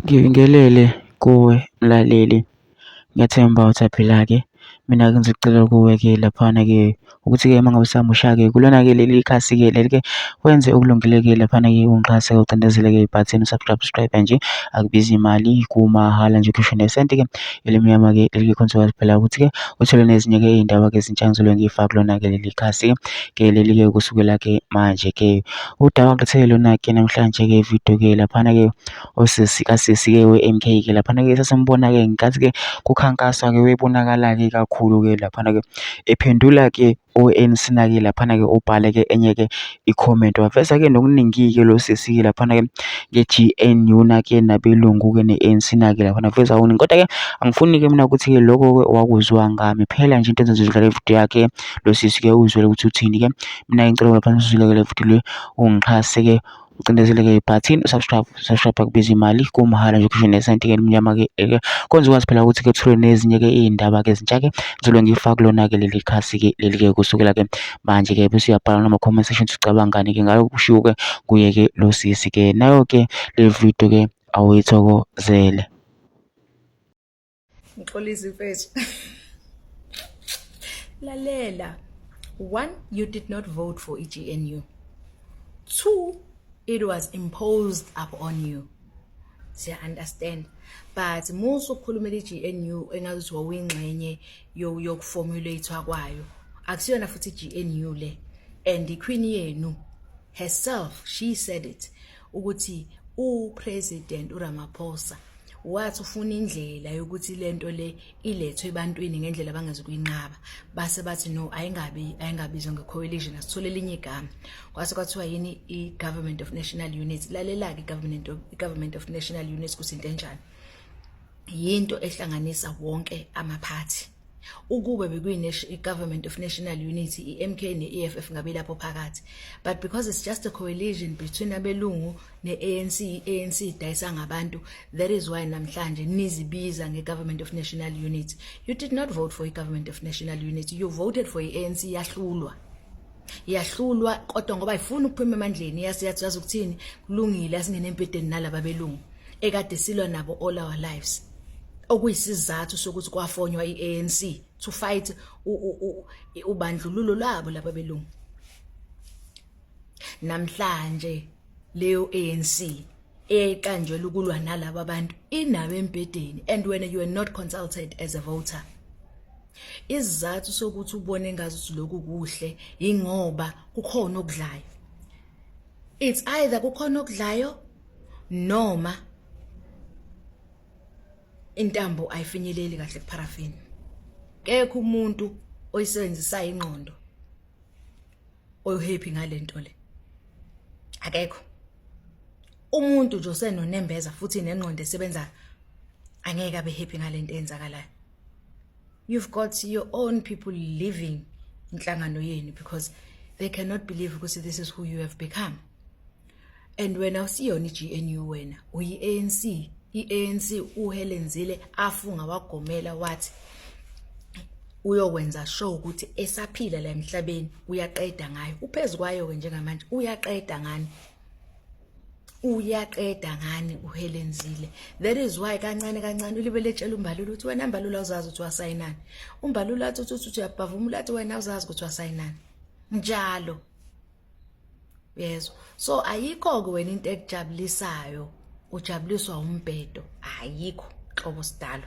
Ngibingelele kuwe mlaleli, ngiyathemba usaphila-ke. Mina-ke ngizocela kuwe-ke laphana-ke ukuthi-ke uma ngabe usamusha-ke kulona-ke leli khasi-ke leli-ke wenze okulungile-ke laphana-ke ungixhase ucindezele-ke ibhathini u-subscribe, subscribe nje akubizi imali kumahhala nje ukhishwe nesenti-ke elimnyama-ke elikhonze phela ukuthi-ke uthole nezinye-ke iy'ndaba-ke ezintsha ngizobe ngiy'faka kulona-ke leli khasi-ke ke leli-ke kusukela-ke manje-ke. Udaba ngilethele lona-ke namhlanje-ke ividiyo-ke laphana-ke osisi kasisi-ke we-M_K ke laphana-ke sasimbona-ke ngenkathi-ke kukhankaswa-ke webonakala-ke kakhulu-ke laphana-ke ephendula-ke o-A_N_C na-ke laphana-ke ubhale-ke enye-ke i-comment waveza-ke nokuningi-ke lo sisi-ke laphana-ke nge-G_N_U na-ke nabelungu-ke ne-A_N_C na-ke laphana veza okuningi kodwa-ke angifuni-ke mina ukuthi-ke lokho-ke wakuzwa ngami phela nje into enzenza udlala ividiyo yakhe lo sisi-ke uzwele ukuthi uthini-ke mina ngicela laphana usuzwile-ke le vidiyo le ungixhase-ke ucindezeleke ibhathini usubscribe, subscribe akubiza imali kumahhala nje ukhishwe nesenti ke elimnyama ke ke kwenza ukwazi phela ukuthi ke uthole nezinye ke iy'ndaba ke ezintsha ke ngizobe ngiyifaka kulona ke leli khasi ke leli ke kusukela ke manje ke bese uyabhala noma comment section ukuthi ucabangani ke ngayo kushiwo ke kuye ke lo sisi ke nayo ke le video ke awuyithokozele. Ngixolisa mfethu. Lalela. One, you did not vote for iGNU. Two, it was imposed upon you. Siya understand. But musu ukukhulumela iGNU engazuthi wawuyingxenye yokuformulatewa kwayo. Akusiyona futhi iGNU le. And iqueen yenu herself she said it ukuthi uPresident uRamaphosa wathi ufuna indlela yokuthi lento le ilethwe ebantwini ngendlela abangezukuyinqaba, base bathi no, ayingabi, ayingabizwa nge-coalition, asithole elinye igama. Kwase kwathiwa yini? I-government of national unity. Lalela-ke, i-government of national unity kuthi into enjani? Yinto ehlanganisa wonke amaphathi. Ukube bekuyi-government of national unity, i-MK ne-EFF ngabe lapho phakathi, but because it's just a coalition between abelungu ne-ANC, i-ANC idayisa ngabantu. That is why namhlanje nizibiza nge-government of national unity. You did not vote for i-government of national unity, you voted for i-ANC. Yahlulwa, yahlulwa, kodwa ngoba ifuna ukuphuma emandleni yasiyathi, yazi ukuthini, kulungile, asingene empedeni nalaba belungu ekade silwa nabo all our lives, okuyisizathu sokuthi kwafonywa iANC to fight ubandlululo lwabo laba belungu. Namhlanje leyo ANC eyayiqanjelwe ukulwa nalaba abantu inabo embhedeni, and when you are not consulted as a voter, isizathu sokuthi ubone ngazuthi lokhu kuhle ingoba kukhona okudlayo. It's either kukhona okudlayo noma intambo ayifinyeleli kahle kupharafini. Kekho umuntu oyisebenzisayo ingqondo oyohappy ngalento le, akekho umuntu nje osenonembeza futhi nengqondo esebenza angeke abe happy ngalento eyenzakalayo. You've got your own people leaving inhlangano yenu because they cannot believe ukuthi this is who you have become. And wena usiyona i-GNU, wena uyi-ANC. I-ANC uHelen Zille afunga wagomela wathi uyokwenza sure ukuthi esaphila la emhlabeni uyaqeda ngayo. Uphezulu kwayo ke njengamanje, uyaqeda ngani, uyaqeda ngani uHelen Zille. That is why kancane kancane ulibele etshela uMbalula ukuthi wena Mbalula uzazi ukuthi wasayinani. UMbalula athi uthi uyabhavumula, athi wena uzazi ukuthi wasayinani njalo, yezwa. So ayikho ke wena into ekujabulisayo, ujabuliswa umbhedo, ayikho xobo sidalo.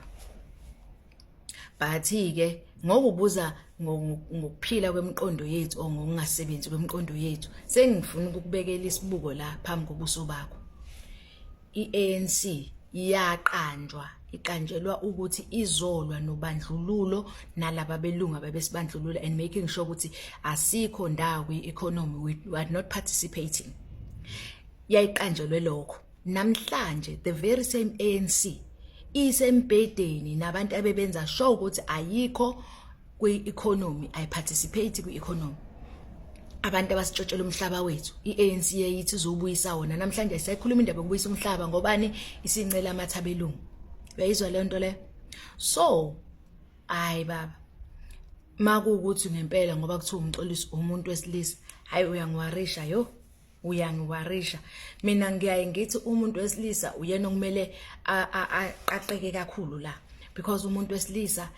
But ke ngokubuza ngokuphila kwemiqondo yethu or ngokungasebenzi kwemiqondo yethu, sengifuna ukukubekela isibuko la phambi kobuso bakho. I-ANC yaqanjwa, iqanjelwa ukuthi izolwa nobandlululo nalaba belungu ababesibandlulula and making sure ukuthi asikho ndawo kwi-economy, we are not participating. Yayiqanjelwe lokho. Namhlanje the very same ANC isembhedeni nabantu abebenza sure ukuthi ayikho kwi-economy, ayiparticipate kwi-economy, abantu abasitshotshela umhlaba wethu. I-ANC yayithi izobuyisa wona. Namhlanje ayisayikhuluma indaba yokubuyisa umhlaba ngobani? Isincela amathabelungu. Uyayizwa leyo nto leyo? So hayi baba, makuwukuthi ngempela ngoba kuthiwa uMxolisi umuntu wesilisa, hayi, uyangiwarisha yo. Uyangiwarisha mina. Ngiyaye ngithi umuntu wesilisa uyena okumele aqaqeke kakhulu la, because umuntu wesilisa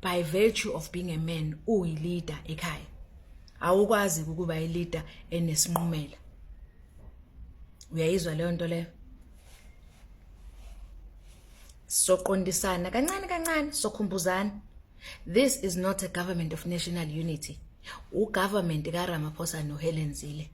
by virtue of being a man uyi-leader ekhaya. Awukwazi ukuba i-leader enesinqumela. Uyayizwa leyo nto leyo? Soqondisana kancane kancane, sokhumbuzana. This is not a government of national unity, ugovernment kaRamaphosa noHelen Zille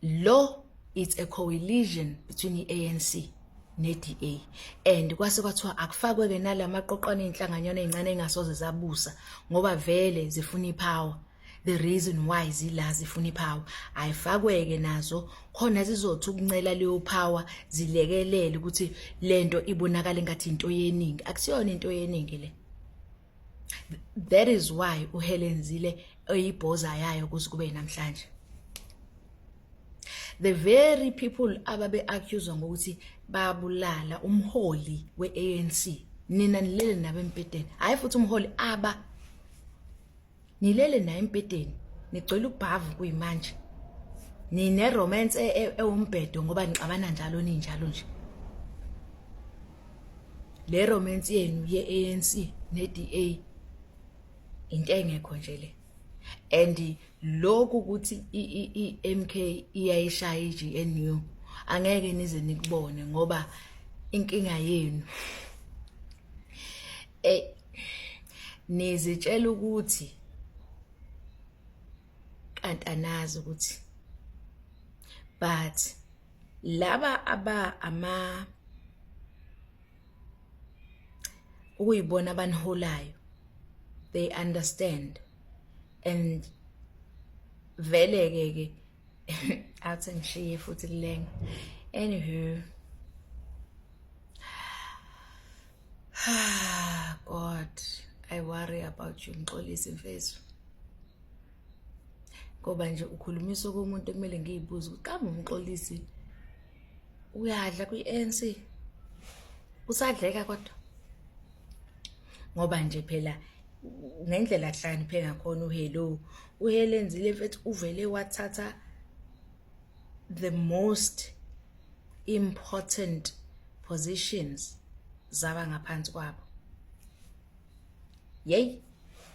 lo. It's a coalition between i-ANC ne-DA, and kwase kwathiwa akufakwe-ke nalamaqoqwana ey'nhlanganywana ey'ncane ey'ngasoze zabusa ngoba vele zifuna ipower. The reason why zila, zifuna ipower, ayifakweke nazo khona zizothi ukuncela leyo power, zilekelele ukuthi lento ibonakala engathi into yeningi. Akusiyona into yeningi le. That is why uHelen Zille eyibhoza yayo kuze kube namhlanje. The very people ababe accused ngokuthi babulala umholi we-ANC, nina nilele nabo embhedeni. Hayi futhi umholi aba nilele naye embhedeni, nigcwele ubhavu kuyimanje, nine romance ewumbhedo ngoba nixabana njalo, ninjalo nje. Le romance yenu ye-ANC ne-DA into engekho nje le. And lokhu ukuthi i-MK iyayishaya i-GNU, angeke nize nikubone ngoba inkinga yenu nizitshela ukuthi kanti anazi ukuthi, but laba aba ama ukuyibona abaniholayo, they understand. And vele ke ke athi ngishiye futhi kulenga. Anywho, God, I worry about you, Mxolisi mfethu, ngoba nje ukhulumisa komuntu ekumele ngiyibuze ukuthi kambe uMxolisi uyadla kwi-ANC, usadleka kodwa, ngoba nje phela ngendlela ahlakaniphe ngakhona uHello, uHelen Zille mfethu, uvele wathatha the most important positions zaba ngaphansi kwabo. Yey,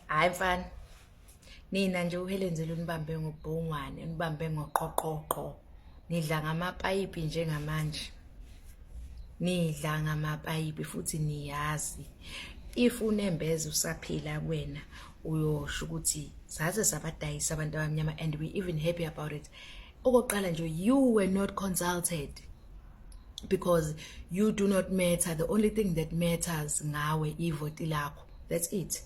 hayi mfana, nina nje uHelen Zille unibambe ngobhongwane, unibambe ngoqoqoqo, nidla ngamapayipi njengamanje, nidla ngamapayipi futhi niyazi. If unembeza usaphila kuwena, uyosho ukuthi saze sabadayisa abantu abamnyama, and we even happy about it. Okokuqala nje, you were not consulted because you do not matter. The only thing that matters ngawe ivoti lakho, that's it.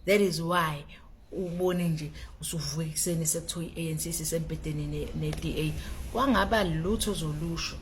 That is why ubone nje usuvuka ekuseni sekuthiwa i-ANC sisembhedeni ne-DA, kwangaba lutho zolusho.